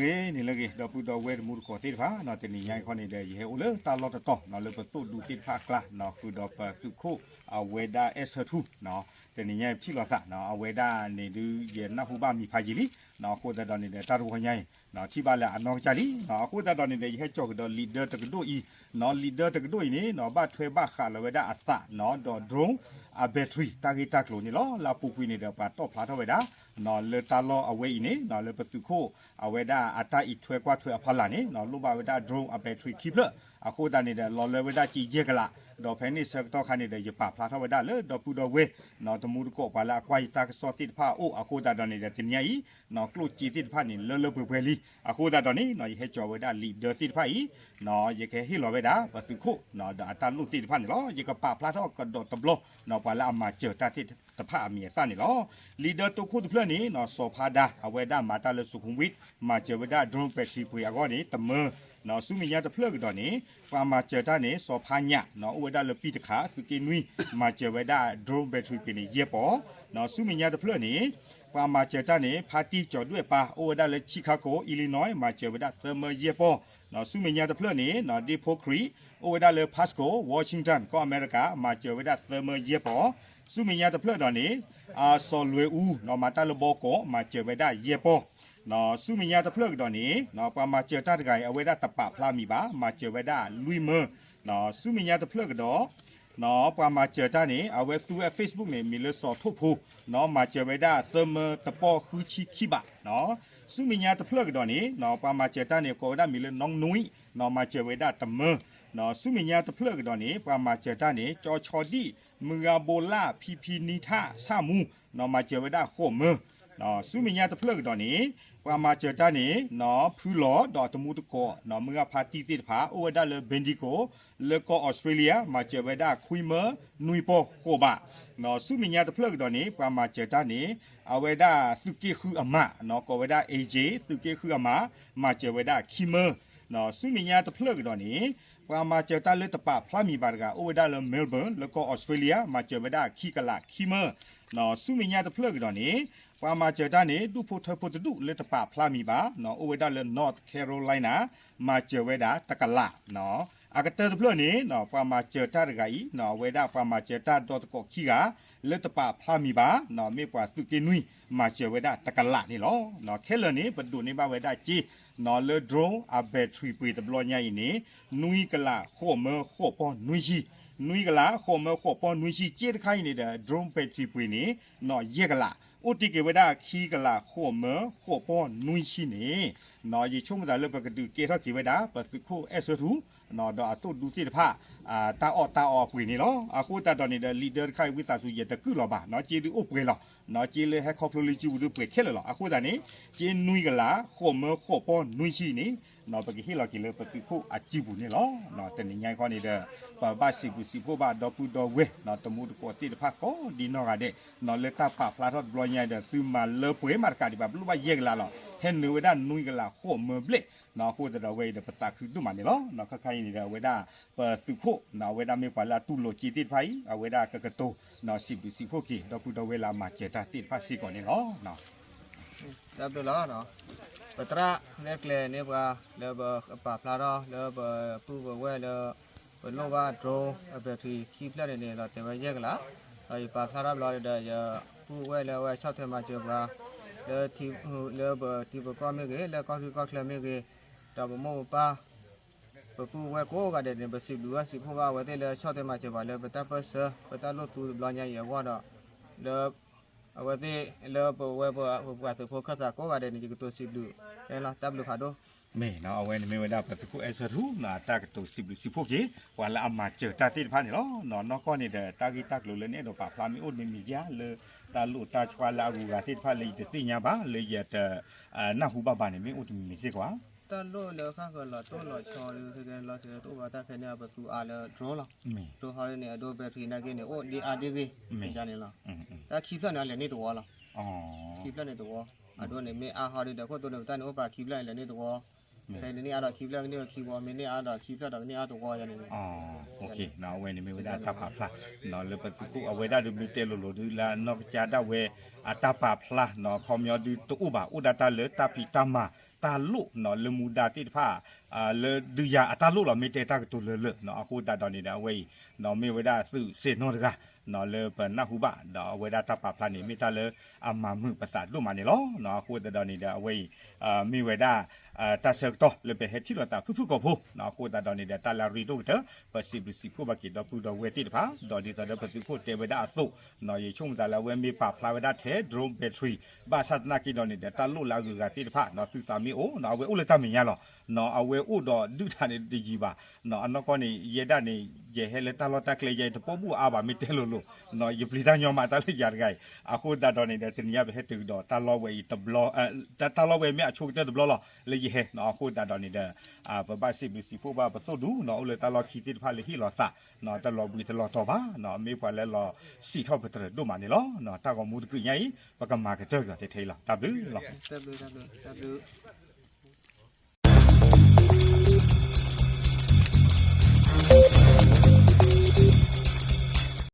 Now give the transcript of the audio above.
ဂ့ၤ န့ၣ်လၢဂ့ၤ ဒီပုၢ်ဒီဝဲၢ်တမူတကိးသ့ၣ်တဖၣ်နီၤ, တနံၤညါအံၤခီန့ၣ်ဒီး ယဟဲအိၣ်လၢတၢ်လီၢ်တတီၤနီၤ လၢပသိၣ်ဒူသ့ၣ်တဖၣ်အကျါနီၤ, ဃုာ်ဒီးပသုးခိၣ်အဝဲဒၣ်အဲၣ်ဆၢထူနီၤ, တနံၤညါအံၤထံၣ်လိာ်သးနီၤ, အဝဲဒၣ်န့ၣ်ဒုး ယနၢ်ဟူဘၣ်မံၤဖးယံာ်လံနီၤ, အဃိသတးဒီးန့ၣ်ဒီး တၢ်တဝီညါအံၤနီၤ ထံၣ်ဘၣ်လၢအနီၢ်ကစၢ်လံနီၤ, အဃိသတးဒီးန့ၣ်ဒီး ယဟဲကၠီၣ်ကဒီးလံာ်ဒၢတကဒိၣ်အံၤနီၤ, လံာ်ဒၢတကဒိၣ်အံၤန့ၣ်နီၤ ဘၣ်ထွဲဘၣ်ဃးလီၤဝဲဒၣ်အသးနီၤ, ဒီး drone အ battery တၢ်ဂ့ၢ်တၢ်ကျိၤန့ၣ်လီၤ. လၢအပူၤကွံာ်န့ၣ်ဒီး ပှၤတီၣ်ဖျါထီၣ်ဝဲဒၣ် လၢတၢ်လီၢ်အဝဲအံၤန့ၣ် လၢပသုးခိၣ်အဝဲဒၣ်အတၢ်အံးထွဲကွၢ်ထွဲအဖီလာ်န့ၣ် လိၣ်ဘၣ်ဝဲဒၣ် drone အ battery ခံဖျၢၣ်, အဃိသတးန့ၣ်ဒီး လီၤလၢဝဲဒၣ်ကၠ့ယဲၢ်ကလး, ဒီးဖဲန့ၣ်ဆၢကတီၢ်ခါန့ၣ်ဒီး ယပာ်ဖျါထီၣ်ဝဲဒၣ်လၢဒီပုၢ်ဒီဝဲၢ် တမူတကိးပှၤလၢအကွၢ်ယတၢ်ကစီၣ်သ့ၣ်တဖၣ်အအိၣ်, အဃိသတးဒီးန့ၣ်ဒီး တနံၤညါအံၤ ကျိၣ်စ့သ့ၣ်တဖၣ်န့ၣ် လၢလၢပှဲၤပှဲၤလံ, အဃိသတးဒီးန့ၣ် ယဟဲကၠီၣ်ဝဲဒၣ်လံာ်ဒၢသ့ၣ်တဖၣ်အံၤ ယကဟ့ၣ်လီၤဝဲဒၣ်ပသုးခိၣ် ဒီးအတၢ်လိၣ်သ့ၣ်တဖၣ်န့ၣ်လီၤ. ယကပာ်ဖျါထီၣ်ကဒီးတဘျီ ပှၤလၢအမၤစၢၤတၢ်သ့ၣ်တဖၣ်အမံၤအသၣ်န့ၣ်လီၤ. လံာ်ဒၢတိခိၣ်တဖျၢၣ်န့ၣ် စီၤဖါဒါ အဝဲဒၣ်မၤတၢ်လၢ Sukhumvit မၤစၢၤဝဲဒၣ် drone battery ပှ့ၤအဂီၢ်န့ၣ် တမၢ, ဆူမဲာ်ညါတဖျၢၣ်ကဒီးန့ၣ် ပှၤမၤစၢၤတၢ်န့ၣ် စီၤဖါညၣ် အိၣ်ဝဲဒၣ်လၢပံၣ်တခး သုးက့နွံ မၤစၢၤဝဲဒၣ် drone battery ပှ့ၤန့ၣ် ယဲၢ်ပီၢ်, ဆူမဲာ်ညါတဖျၢၣ်န့ၣ် ပှၤမၤစၢၤတၢ်န့ၣ် ဖါတံၢ်ကၠီၤဒွဲၣ်ပၢ် အိၣ်ဝဲဒၣ်လၢ Chicago Illinois မၤစၢၤဝဲဒၣ်သၢမၢယဲၢ်ပီၢ်, ဆူမဲာ်ညါတဖျၢၣ်န့ၣ် ဒ့ဖိခရံာ် အိၣ်ဝဲဒၣ်လၢ Pasco Washington ကီၢ်အမဲရကၤ မၤစၢၤဝဲဒၣ်သၢမၢယဲၢ်ပီၢ်, ဆူမဲာ်ညါတဖျၢၣ်ကဒီးန့ၣ် စီၤလွဲၤအူ မၤတၢ်လၢဘီကီး မၤစၢၤဝဲဒၣ်ယဲၢ်ပီၢ်, ဆူမဲာ်ညါတဖျၢၣ်ကဒီးန့ၣ် ပှၤမၤစၢၤတၢ်တဂၤအံၤ အဝဲဒၣ်တပာ်ဖျါမံၤဘၣ် မၤစၢၤဝဲဒၣ်လွံၢ်မၢ, ဆူမဲာ်ညါတဖျၢၣ်ကဒီး ပှၤမၤစၢၤတၢ်န့ၣ် အဝဲသူဝဲ Facebook န့ၣ် မံၤလၢစီၤထိၣ်ဖိ မၤစၢၤဝဲဒၣ်သၢမၢတပီၢ်ဃုဆံခံဘး, ဆူမဲာ်ညါတဖျၢၣ်ကဒီးန့ၣ် ပှၤမၤစၢၤတၢ်န့ၣ် ကိးဝဲဒၣ်မံၤလၢ နီၣ်နွံ မၤစၢၤဝဲဒၣ်တမၢ, ဆူမဲာ်ညါတဖျၢၣ်ကဒီးန့ၣ် ပှၤမၤစၢၤတၢ်န့ၣ် ကၠီဆီဒံၣ် မုၢ်ဂၤဘိလၣ် ဖံဖံနံထၣ် ဆၣ်မူ မၤစၢၤဝဲဒၣ်ဃိးမၢ, ဆူမဲာ်ညါတဖျၢၣ်ကဒီးန့ၣ် ပှၤမၤစၢၤတၢ်န့ၣ် ဖုလီၤဒီးတမူတကိး မုၢ်ဂၤဖါတံၢ်သ့ၣ်တဖၣ် အိၣ်ဝဲဒၣ်လၢ Bendigo လၢကီၢ်အီစထြ့လယါ မၤစၢၤဝဲဒၣ်ခွံမၢနွံပီၢ်ဃိးဘး, ဆူမဲာ်ညါတဖျၢၣ်ကဒီးန့ၣ် ပှၤမၤစၢၤတၢ်န့ၣ် အဝဲဒၣ်သုးက့ဃုအမး ကိးဝဲဒၣ် A J သုးက့ဃုအမး မၤစၢၤဝဲဒၣ်ခံမၢ, ဆူမဲာ်ညါတဖျၢၣ်ကဒီးန့ၣ် ပှၤမၤစၢၤတၢ်လၢတပာ်ဖျါမံၤဘၣ်တဂၤ အိၣ်ဝဲဒၣ်လၢ Melbourne လၢကီၢ်အီစထြ့လယါ မၤစၢၤဝဲဒၣ်ခံကလးခံမၢ, ဆူမဲာ်ညါတဖျၢၣ်ကဒီးန့ၣ် ပှၤမၤစၢၤတၢ်န့ၣ် ဒူၣ်ဖိထၢဖိတဒူၣ်လၢတပာ်ဖျါမံၤဘၣ် အိၣ်ဝဲဒၣ်လၢ North Carolina မၤစၢၤဝဲဒၣ်တကလး, အကတၢၢ်တဖျၢၣ်န့ၣ် ပှၤမၤစၢၤတၢ်တဂၤအံၤ အဝဲဒၣ်ပှၤမၤစၢၤတၢ်ဒီးတကိးခံဂၤ လၢတပာ်ဖျါမံၤဘၣ် မ့ၢ်ပှၤသုးက့နွံ မၤစၢၤဝဲဒၣ်တကလးန့ၣ်လီၤ. ခဲလၢာ်န့ၣ် ပဒိးန့ၢ်ဘၣ်ဝဲဒၣ်က့ လၢ drone အ battery ပှ့ၤတဘျီညါအံၤန့ၣ် နွံကလးဃိးမၢဃိးပီၢ်နွံဆံ, နွံကလးဃိးမၢဃိးပီၢ်နွံဆံ က့တခါအံၤန့ၣ်ဒီး drone battery ပှ့ၤန့ၣ် ယဲၢ်ကလး, အိၣ်တ့ၢ်က့ၤဝဲဒၣ်ခံကလးဃိးမၢဃိးပီၢ်နွံဆံန့ၣ် ယဆိကမိၣ်သးလၢပကဒုးကဲထီၣ်က့ၤဝဲဒၣ် ပသုးခိၣ်အဲၣ်ဆၢထူ ဒီးအသိၣ်ဒူသ့ၣ်တဖၣ် တၢ်အီၣ်တၢ်အီအပှ့ၤန့ၣ်လီၤ. အဃိသတးဒီးန့ၣ်ဒီး လံာ်ဒၢတခါအံၤ ဝံသးစူၤ ယတကုၢ်လီၤဘၣ်နီၤ, က့ဒုးအိၣ်ပှဲၤလီၤ, က့လၢဟဲခီဖျိလၢစုပူၤဒုးပှဲၤခဲလၢာ်လီၤ. အဃိသတးန့ၣ် က့နွံကလးဃိးမၢဃိးပီၢ်နွံဆံန့ၣ် ပကဟ့ၣ်လီၤက့ၤလၢပသုးခိၣ်အစုပူၤန့ၣ်လီၤ. တနံၤညါအံၤခီန့ၣ်ဒီး ပဘၣ်စံးဘျုးစံးဖှိၣ်ဘၣ်ဒီပုၢ်ဒီဝဲၢ် တမူတကိးသ့ၣ်တဖၣ်ကိးဒ်နီၢ်ဂၤဒဲး လၢတၢ်ပာ်ဖျါထီၣ်တဘျီညါဒီး သုမၤလၢပှဲၤမးတကးဒံးဘၣ် ပလိၣ်ဘၣ်ယဲၢ်ကလးလီၤ. ဟဲနုာ်ဝဲဒၣ်နွံကလးဃိးမၢဘျဲၣ် အဃိသတးဒီး အဝဲအံၤဒီးပသးခုဒိၣ်မးန့ၣ်လီၤ. ခဲခါအံၤန့ၣ်ဒီး အဝဲဒၣ်ပသုးခိၣ် အဝဲဒၣ်မ့ၢ်ပှၤလၢအတူၢ်လိာ်က့သ့ၣ်တဖၣ်အံၤ အဝဲဒၣ်ကကတိၤ စံးဘျုးစံးဖှိၣ်က့ၤ ဒီပုၢ်ဒီဝဲၢ်လၢအမၤစၢၤတၢ်သ့ၣ်တဖၣ်စ့ၢ်ကီးန့ၣ်လီၤ. တၢ်ဘျုးလီၤ. ပသရၣ်နဲၣ်ကျဲၤန့ၢ်ပှၤ လၢပပာ်ဖျါထီၣ်လၢပပုၢ်ပဝဲၢ်လၢ ပလိၣ်ဘၣ် drone အ battery ခံဖျၢၣ်န့ၣ်န့ၣ် လီၤတဲာ်ဝဲယဲၢ်ကလး, ဒီးယပာ်ဖျါထီၣ်ဘျီဒီး ယပုၢ်ဝဲၢ်လၢအဝဲဆီၣ်ထွဲမၤစၢၤပှၤ လၢ လၢပထံပကီၢ်မ့ၢ်ဂ့ၤ လၢကီၢ်ချၢကီၢ်ချၢမ့ၢ်ဂ့ၤ, ဒီးပမိၢ်ပပၢ် ပပုၢ်ဝဲၢ်ကိးဂၤဒဲးန့ၣ် ပစံးဘျုးဘၣ်စံးဖှိၣ်ဘၣ်အဝဲသ့ၣ်လၢဆီၣ်ထွဲမၤစၢၤပှၤလၢပတၢ်ပၢၢ်ဆၢ ပတၢ်လိၣ်သူတဘျီညါအံၤအဂီၢ်ဒီး လၢ အဝဲသ့ၣ်လၢပဝဲပပှၤသုးဖိခၢၣ်စးကိးဂၤဒဲးန့ၣ် ယကတိၤစံးဘျုး လီၤ တၢ်ဘျုးဖးဒိၣ်. မ့ၢ်နီၤ အဝဲန့ၣ်မ့ၢ်ဝဲဒၣ်ပသုးခိၣ်အဲၣ်ဆၢထူနီၤ အတၢ်ကတိၤစံးဘျုးစံးဖှိၣ်က့ၤ ပှၤလၢအမၤစၢၤတၢ်သ့ၣ်တဖၣ်န့ၣ်လီၤ. နီၢ်ကီၢ်န့ၣ်ဒီး တၢ်ဂ့ၢ်တၢ်ကျိၤလၢနအဲၣ်ဒိးပာ်ဖျါမ့ၢ်အိၣ်တမံၤမံၤဧါ လၢတၢ်လိၣ်တၢ်ဆှါလၢအဂုၤအဂၤသ့ၣ်တဖၣ်လၢယတသ့ၣ်ညါဘၣ် လၢယတ နၢ်ဟူဘၣ်ဘၣ်န့ၣ် မ့ၢ်အိၣ်တမံၤမံၤစ့ၢ်ကီးဧါ. တၢ်လိၣ်လၢဃၣ်ဃၢၤလီၤတိၢ်လီၤဆီဒုး ခဲကဲလီၤစဲးတအိၣ်ဘၣ် တၢ်ခဲန့ၣ် ပသူအါလၢ drone လီၤ. drone ဟီဒ်န့ၣ် အဒိ battery နာ်က့န့ၣ် အိၣ်ဒ့အါဒ့ဂ့ၤ န့ၣ်လီၤ. တၢ်ခံဖျၢၣ်န့ၣ် လဲၤန့ၢ်တဝီလီၤ. ခံဖျၢၣ်န့ၣ်တဝီ အဒိန့ၣ် မ့ၢ်အါဟီဒုးဒီး ခိၣ်သိန့ၣ် ပတၢ်န့ၣ်အိၣ်ပာ်ခံဖျၢၣ်န့ၣ် လဲၤန့ၢ်တဝီ ဖဲန့ၣ်န့ၢ်အါဒီးခံဖျၢၣ်ကန့ၢ်ဝဲခံဝီ မ့ၢ်န့ၢ်အါဒီးခံဖျၢၣ်ဒီးကန့ၢ်အါတဝီယၤန့ၣ်န့ၣ် အဝဲန့ၣ်မ့ၢ်ဝဲဒၣ်တၢ်ပာ်ဖျါ လၢပသုးခိၣ်အဝဲဒၣ်ဒုးမ့ၢ်တဲလိၤလိၤဒုးလၢနီၢ်ကစၢ်ဒၣ်ဝဲ အတၢ်ပာ်ဖျါ ခီပညီဒုးတအိၣ်ဘၣ် အိၣ်ဒၣ်တၢ်လၢတၢ်ဖံးတၢ်မၤ အဝဲဒၣ်တၢ်လိၣ်လၢမူဒါသ့ၣ်တဖၣ် လၢဒုးယၤအတၢ်လိၣ်လီၤ မ့ၢ်တဲတၢ်ကတိၤလၢာ်လၢာ် အဃိသတးဒီးန့ၣ်ဒီး အဝဲအံၤ မ့ၢ်ဝဲဒၣ်သုးစဲးနီတဂၤ လၢပနၢ်ဟူဘၣ် ဒီးအဝဲဒၣ်တၢ်ပာ်ဖျါန့ၣ် မ့ၢ်တၢ်လၢအမၤမုာ်ပသးဒိၣ်မးန့ၣ်လီၤ. အဃိသတးဒီးန့ၣ်ဒီး အဝဲအံၤ မ့ၢ်ဝဲဒၣ် တၢ်ဆၢကတီၢ်လၢပဟဲထံၣ်လိာ်သးဖုၣ်ဖုၣ်ကိာ်ဖိ အဃိသတးဒီးန့ၣ်ဒီး တၢ်လၢအရ့ဒိၣ်ကတၢၢ် ပစံးဘျုးစံးဖှိၣ်ဘၣ်က့ၤဒီပုၢ်ဒီဝဲၢ်သ့ၣ်တဖၣ် ဒီးဒ်သိးဒီးပသုးခိၣ်တဲဝဲဒၣ်အသိး ယဆိကမိၣ်သးလၢအဝဲမ့ၢ်ပာ်ဖျါဝဲဒၣ်ထဲ drone battery ဘၣ်ဆၣ်သနာ်က့ဒီးန့ၣ်ဒီး တၢ်လိၣ်လၢအဂုၤအဂၤသ့ၣ်တဖၣ် သုသးမ့ၢ်အိၣ် အဝဲအိၣ်လၢတၢ်မဲာ်ညါလီၤ. အဝဲအိၣ်ဒီးဒုၣ်တၢ်န့ၣ်တယံာ်ဘၣ် အနီၢ်ကီၢ်န့ၣ် ယဲဒၣ်န့ၣ် ယဟဲလၢတၢ်လီၢ်တၢ်ကျဲယဲ တပိာ်ဘူၣ်အါဘၣ် မ့ၢ်တဲလိၤလိၤ ယပျံၤတၢ်ညီမးတၢ်လၢယၤတဂၤအံၤ အဃိသတးဒီးန့ၣ်ဒီး တနံၤညါပဟဲတုၤကဒီးတၢ်လီၢ်ဝဲအံၤတဘျီ တၢ်လီၢ်ဝဲမ့ၢ်အဆိကတၢၢ်တဘျီလီၤ လၢယဟဲ အဃိသတးဒီးန့ၣ်ဒီး ပဘၣ်စံးဘျုးစံးဖှိၣ်ဘၣ်ပသိၣ်ဒူ အိၣ်လၢတၢ်လီၢ်ခံသ့ၣ်တဖၣ်လၢဟ့ၣ်လီၤသး တလီၤဘှံးတလီၤတီၤဘၣ် မ့ၢ်ပှၤလၢလီၤစံးထီၣ်ပတြၢၤဒိၣ်မးန့ၣ်လီၤ. တၢ်ဂီၤမူတကုးညါအံၤ ပကမၤကတၢၢ်ကဒီးထဲအံၤလီၤ. တၢ်ဘျုးလီၤ. တၢ်ဘျုး တၢ်ဘျုး တၢ်ဘျုး